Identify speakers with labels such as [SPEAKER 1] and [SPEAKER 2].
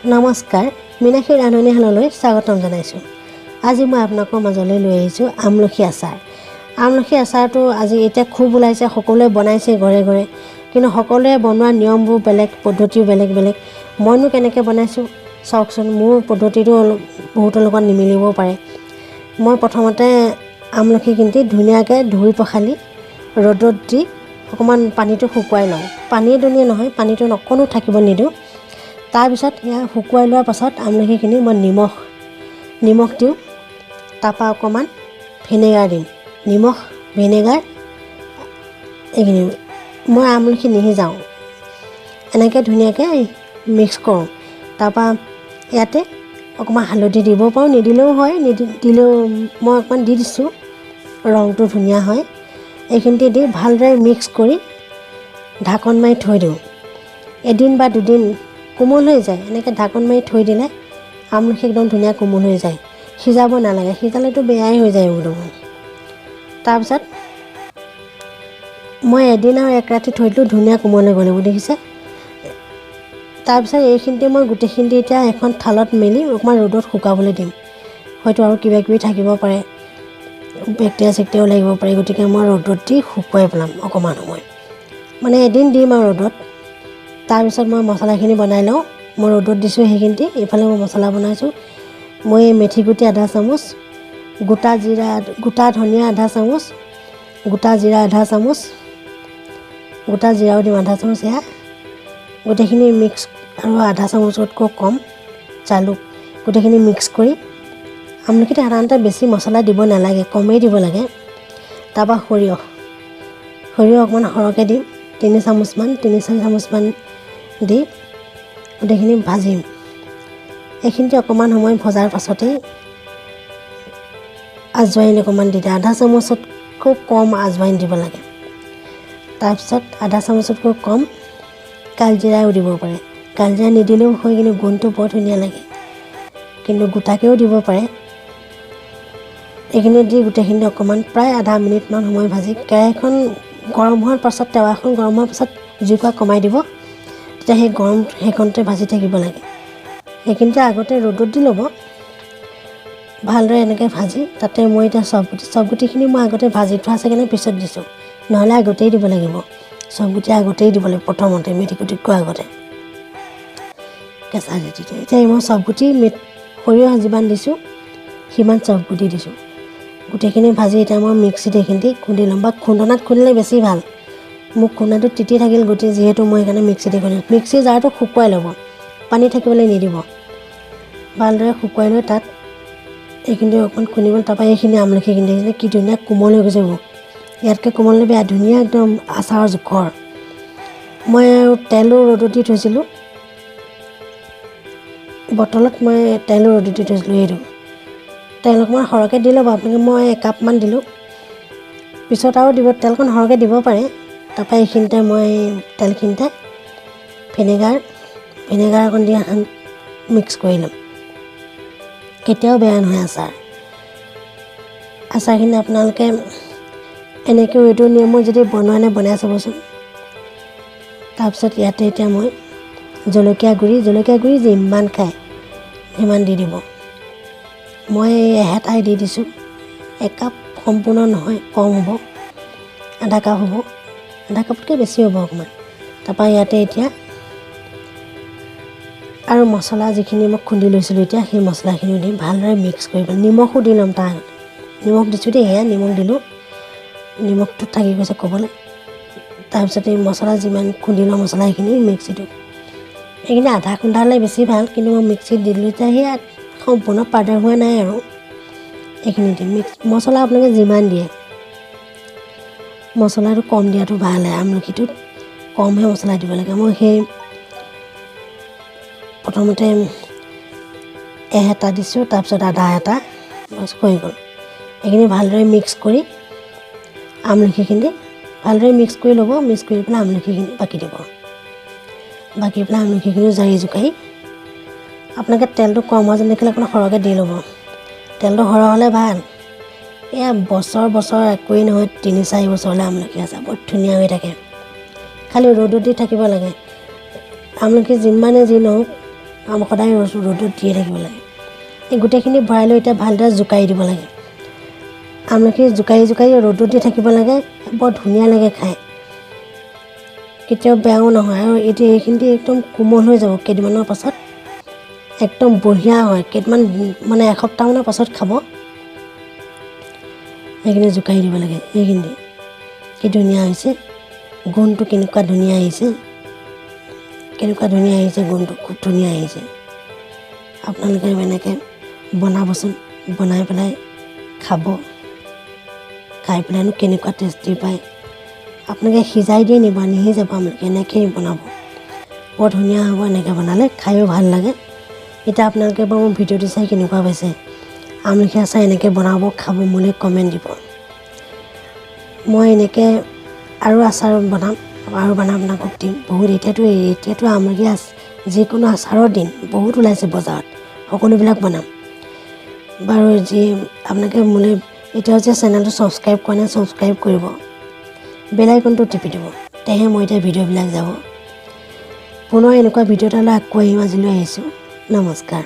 [SPEAKER 1] নমস্কাৰ, মীনাক্ষী ৰান্ধনীশাললৈ স্বাগতম জনাইছোঁ। আজি মই আপোনালোকৰ মাজলৈ লৈ আহিছোঁ আমলখি আচাৰ। আমলখি আচাৰটো আজি এতিয়া খুব ওলাইছে, সকলোৱে বনাইছে ঘৰে ঘৰে, কিন্তু সকলোৱে বনোৱা নিয়মবোৰ বেলেগ, পদ্ধতিও বেলেগ বেলেগ। মইনো কেনেকৈ বনাইছোঁ চাওকচোন, মোৰ পদ্ধতিটো অলপ বহুতৰ লগত নিমিলিবও পাৰে। মই প্ৰথমতে আমলখিখিনি ধুনীয়াকৈ ধুই পখালি ৰ'দত দি অকণমান পানীটো শুকুৱাই লওঁ। পানীয়ে দুনিয়ে নহয়, পানীটো অকণো থাকিব নিদিওঁ। তাৰপিছত সেয়া শুকুৱাই লোৱাৰ পাছত আমলখিখিনি মই নিমখ দিওঁ, তাৰপৰা অকণমান ভিনেগাৰ দিম। নিমখ, ভিনেগাৰ এইখিনি মই আমলখি নিসিজাওঁ, এনেকৈ ধুনীয়াকৈ মিক্স কৰোঁ। তাৰপৰা ইয়াতে অকণমান হালধি দিব পাৰোঁ, নিদিলেও হয়, দিলেও মই অকণমান দি দিছোঁ, ৰংটো ধুনীয়া হয়। এইখিনিতে দি ভালদৰে মিক্স কৰি ঢাকন মাৰি থৈ দিওঁ। এদিন বা দুদিন কোমল হৈ যায়। এনেকৈ ঢাকন মাৰি থৈ দিলে আমলখি একদম ধুনীয়া কোমল হৈ যায়। সিজাব নালাগে, সিজালেতো বেয়াই হৈ যায় একদম। তাৰপিছত মই এদিন আৰু এক ৰাতি থৈ দিলোঁ, ধুনীয়া কোমল হৈ গ'ল, এইবোৰ দেখিছে। তাৰপিছত এইখিনিতে মই গোটেইখিনি এতিয়া এখন থালত মেলি অকণমান ৰ'দত শুকাবলৈ দিম। হয়তো আৰু কিবা কিবি থাকিব পাৰে, বেক্টেৰিয়া চেক্টেৰিয়াও লাগিব পাৰে, গতিকে মই ৰ'দত দি শুকুৱাই পেলাম অকণমান সময়, মানে এদিন দিম আৰু ৰ'দত। তাৰপিছত মই মছলাখিনি বনাই লওঁ। মই ৰ'দত দিছোঁ সেইখিনিতে, এইফালে মই মছলা বনাইছোঁ। মই মেথি গুটি আধা চামুচ, গোটা জিৰা, গোটা ধনিয়া আধা চামুচ, গোটা জিৰা আধা চামুচ, গোটা জিৰাও দিম আধা চামুচ। এয়া গোটেইখিনি মিক্স আৰু আধা চামুচতকৈ কম জালুক, গোটেইখিনি মিক্স কৰি। আমলখিত সাধাৰণতে বেছি মছলা দিব নালাগে, কমেই দিব লাগে। তাৰপৰা সৰিয়হ অকণমান সৰহকৈ দিম, 3 চামুচমান, 3-4 চামুচমান দি গোটেইখিনি ভাজিম। এইখিনিতে অকণমান সময় ভজাৰ পাছতেই আজৱাইন অকণমান দি দিম। আধা চামুচতকৈ কম আজৱাইন দিব লাগে। তাৰপিছত আধা চামুচতকৈ কম কালজিৰাও দিব পাৰে। কালজিৰা নিদিলেও হয়, কিন্তু গোন্ধটো বৰ ধুনীয়া লাগে, কিন্তু গোটাকৈও দিব পাৰে। এইখিনি দি গোটেইখিনি অকণমান প্ৰায় আধা মিনিটমান সময় ভাজি কেৰাহীখন গৰম হোৱাৰ পাছত, টেৱাখন গৰম হোৱাৰ পাছত জুইকুৰা কমাই দিব। তেতিয়া সেই গৰম সেইখনতে ভাজি থাকিব লাগে। সেইখিনিতে আগতে ৰ'দত দি ল'ব ভালদৰে এনেকৈ ভাজি। তাতে মই এতিয়া চবগুটিখিনি মই আগতে ভাজি থোৱা আছে কাৰণে পিছত দিছোঁ, নহ'লে আগতেই দিব লাগিব। চবগুটি আগতেই দিব লাগিব প্ৰথমতে, মেথিগুটিতকৈ আগতে কেঁচা দি তেতিয়া। এতিয়া মই চবগুটি সৰিয়হ যিমান দিছোঁ সিমান চবগুটি দিছোঁ। গোটেইখিনি ভাজি এতিয়া মই মিক্সিত এইখিনি খুন্দি ল'ম, বা খুন্দনাত খুন্দিলে বেছি ভাল। মোক খুন্দনাটো তিতি থাকিল গুটি যিহেতু, মই সেইকাৰণে মিক্সিতে খুন্দিলোঁ। মিক্সি জাৰটো শুকুৱাই ল'ব, পানী থাকিবলৈ নিদিব। ভালদৰে শুকুৱাই লৈ তাত এইখিনি অকণমান খুন্দিব। তাৰপৰা এইখিনি আমলখিখিনি দেখিছে কি ধুনীয়া কোমল হৈ গৈছে। এইবোৰ ইয়াতকৈ কোমল হ'লে বেয়া, ধুনীয়া একদম আচাৰৰ জোখৰ। মই আৰু তেলো ৰ'দত দি থৈছিলোঁ, বটলত মই তেলো ৰ'দত দি থৈছিলোঁ। এইটো তেল অকণমান সৰহকৈ দি ল'ব আপোনালোকে, মই একাপমান দিলোঁ, পিছত আৰু দিব, তেলকণ সৰহকৈ দিব পাৰে। তাৰপৰা এইখিনিতে মই তেলখিনিতে ভিনেগাৰ অকণ দি মিক্স কৰি ল'ম। কেতিয়াও বেয়া নহয় আচাৰ। আচাৰখিনি আপোনালোকে এনেকৈও এইটো নিয়মত যদি বনোৱা নাই, বনাই চাবচোন। তাৰপিছত ইয়াতে এতিয়া মই জলকীয়া গুড়ি, জলকীয়া গুড়ি যিমান খায় সিমান দি দিব। মই এহেতাই দি দিছোঁ, একাপ সম্পূৰ্ণ নহয়, কম হ'ব, আধা কাপ হ'ব, আধা কাপতকৈ বেছি হ'ব অকণমান। তাৰপৰা ইয়াতে এতিয়া আৰু মছলা যিখিনি মই খুন্দি লৈছিলোঁ, এতিয়া সেই মছলাখিনিও দিম, ভালদৰে মিক্স কৰি পেলাই। নিমখো দি ল'ম তাৰ আগত, নিমখ দিছোঁ দেই, সেয়া নিমখ দিলোঁ, নিমখটো থাকি গৈছে ক'বলৈ। তাৰপিছত এই মছলা যিমান খুন্দি লোৱা মছলা সেইখিনি মিক্সিত, সেইখিনি আধা খুন্দা হ'লে বেছি ভাল, কিন্তু মই মিক্সিত দি দিলোঁ। এতিয়া সেয়া সম্পূৰ্ণ পাউডাৰ হোৱা নাই আৰু এইখিনি দিম। মিক্স মছলা আপোনালোকে যিমান দিয়ে, মছলাটো কম দিয়াটো ভাল হয়, আমলখিটোত কমহে মছলা দিব লাগে। মই সেই প্ৰথমতে এহেতা দিছোঁ, তাৰপিছত আধা এটা, বাছ হৈ গ'ল। এইখিনি ভালদৰে মিক্স কৰি আমলখিখিনি ভালদৰে মিক্স কৰি ল'ব। মিক্স কৰি পেলাই আমলখিখিনি বাকি দিব, বাকি পেলাই আমলখিখিনিও জাৰি জোকাৰি আপোনালোকে তেলটো কম হোৱা যেন দেখিলে অকণমান সৰহকৈ দি ল'ব। তেলটো সৰহ হ'লে ভাল। এয়া বছৰ বছৰ একোৱেই নহয়, 3-4 বছৰলৈ আমলখি আচাৰ বৰ ধুনীয়া হৈ থাকে। খালি ৰ'দত দি থাকিব লাগে। আমলখি যিমানে যি নহওক সদায় ৰ'দত দিয়ে থাকিব লাগে। এই গোটেইখিনি ভৰাই লৈ এতিয়া ভালদৰে জোকাৰি দিব লাগে। আমলখি জোকাৰি জোকাৰি ৰ'দত দি থাকিব লাগে, বৰ ধুনীয়া লাগে খাই, কেতিয়াও বেয়াও নহয়। আৰু এতিয়া এইখিনি একদম কোমল হৈ যাব কেইদিনমানৰ পাছত, একদম বঢ়িয়া হয়। কেইদিনমান মানে এসপ্তাহমানৰ পাছত খাব। সেইখিনি জোকাৰি দিব লাগে। এইখিনি কি ধুনীয়া হৈছে, গোন্ধটো কেনেকুৱা ধুনীয়া আহিছে, কেনেকুৱা ধুনীয়া আহিছে গোন্ধটো, খুব ধুনীয়া আহিছে। আপোনালোকে এনেকৈ বনাবচোন, বনাই পেলাই খাব, খাই পেলাইনো কেনেকুৱা টেষ্টি পায়। আপোনালোকে সিজাই দিয়ে নিব, নিসিজাব, আপোনালোকে এনেকৈয়ে বনাব, বৰ ধুনীয়া হ'ব। এনেকৈ বনালে খায়ো ভাল লাগে। এতিয়া আপোনালোকে বাৰু মোৰ ভিডিঅ'টো চাই কেনেকুৱা পাইছে, আমলখি আচাৰ এনেকৈ বনাব, খাব, মোলৈ কমেণ্ট দিব। মই এনেকৈ আৰু আচাৰ বনাম, আৰু বনাম আপোনালোকক দিম বহুত। এতিয়াতো আমলখি যিকোনো আচাৰৰ দিন বহুত ওলাইছে বজাৰত, সকলোবিলাক বনাম বাৰু। যি আপোনালোকে মোলৈ এতিয়াও যে চেনেলটো ছাবস্ক্ৰাইব কৰা নাই, ছাবস্ক্ৰাইব কৰিব, বেল আইকনটো টিপি দিব, তেহে মই এতিয়া ভিডিঅ'বিলাক যাব। পুনৰ এনেকুৱা ভিডিঅ' এটালৈ আকৌ আহিম। আজিলৈ আহিছোঁ, নমস্কাৰ।